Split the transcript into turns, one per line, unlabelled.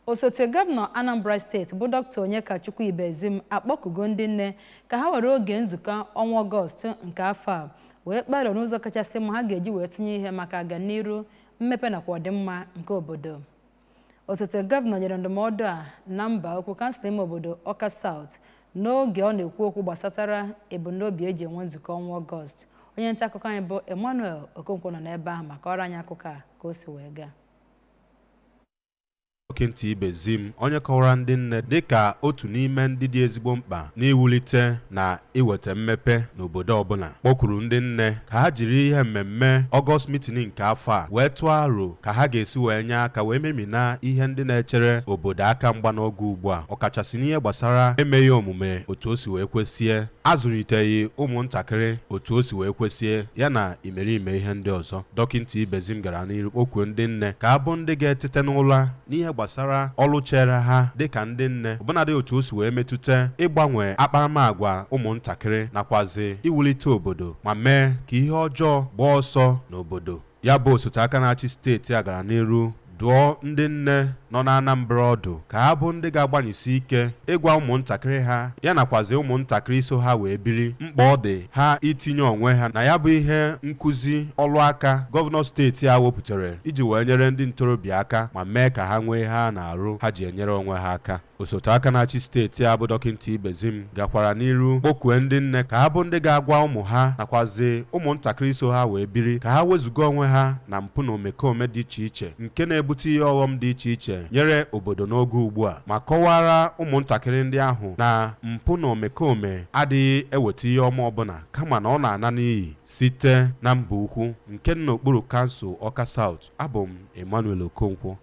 Osote gọvanọ Anambra Steeti bụ Dr. Onyekachukwu Ibezim akpọkugo ndị nne ka ha were oge nzukọ ọnwa Ọgọst nke afọ a wee kparo n'ụzọ kachasị mma ha ga-eji wee tinye ihe maka aganiru, mmepe nakwa ọdịmma nke obodo. Osote gọvanọ nyere ndụmọdụ a na mba okwu kansụl ime obodo Ọka South n'oge ọ na-ekwu okwu gbasatara ebumnobi eji enwe nzukọ ọnwa Ọgọst. Onye nta akụkọ anyị bụ Emmanuel Okonkwo nọ n'ebe ahụ maka ọrụ anyị akụkọ a ka o si wee gaa.
Dọkịta Ibezim, onye kọwara ndị nne dịka otu n'ime ndị dị ezigbo mkpa n'iwulite na iweta mmepe n'obodo ọbụla, kpọkuru ndị nne ka ha jiri ihe mmemme Ọgọst meeting nke afọ a wee tụọ aro ka ha ga-esi wee nye aka wee memina ihe ndị na-echere obodo aka mgba n'oge ugbu a, ọkachasị n'ihe gbasara emeghị omume otu o si wee kwesie, azụliteghị ụmụntakịrị otu o si wee kwesie, ya na imerime ihe ndị ọzọ. Dọkịta Ibezim gara n'iru kpọkuo ndị nne ka abụ ndị ga-etete n'ụra n'ihe gbasara ọrụ chere ha dịka ndị nne, ọbụnadị otu o si wee metụta ịgbanwe akparamagwa ụmụntakịrị nakwazi iwulite obodo ma mee ka ihe ọjọọ gbaa ọsọ n'obodo. Ya bụ osote aka na-achị steeti a gara n'iru dụọ ndị nne nọ na Anambra ọdụ ka ha bụ ndị ga-agbanyesi ike ịgwa ụmụntakịrị ha ya nakwazi ụmụntakịrị so ha wee biri mkpa ọ dị ha itinye onwe ha na ya bụ ihe nkụzi ọrụ aka gọvanọ steeti a wepụtara iji wee nyere ndị ntorobịa aka ma mee ka ha nwee ihe ha na-arụ ha ji enyere onwe ha aka. Osote aka na-achị steeti a bụ Dọkịta Ibezim gakwara n'iru kpọkue ndị nne ka ha bụ ndị ga-agwa ụmụ ha nakwazi ụmụntakịrị so ha wee biri ka ha wezuga onwe ha na mpụ na omekome dị iche iche nke na-ebute ihe ọghọm dị iche iche nyere obodo n'oge ugbu a, ma kọwara ụmụntakịrị ndị ahụ na mpụ na omekome adịghị eweta ihe ọma ọbụla, kama na ọ na-ana n'iyi. Site na mba ukwu nke n'okpuru kansụl Ọka South, abụ m Emmanuel Okonkwo.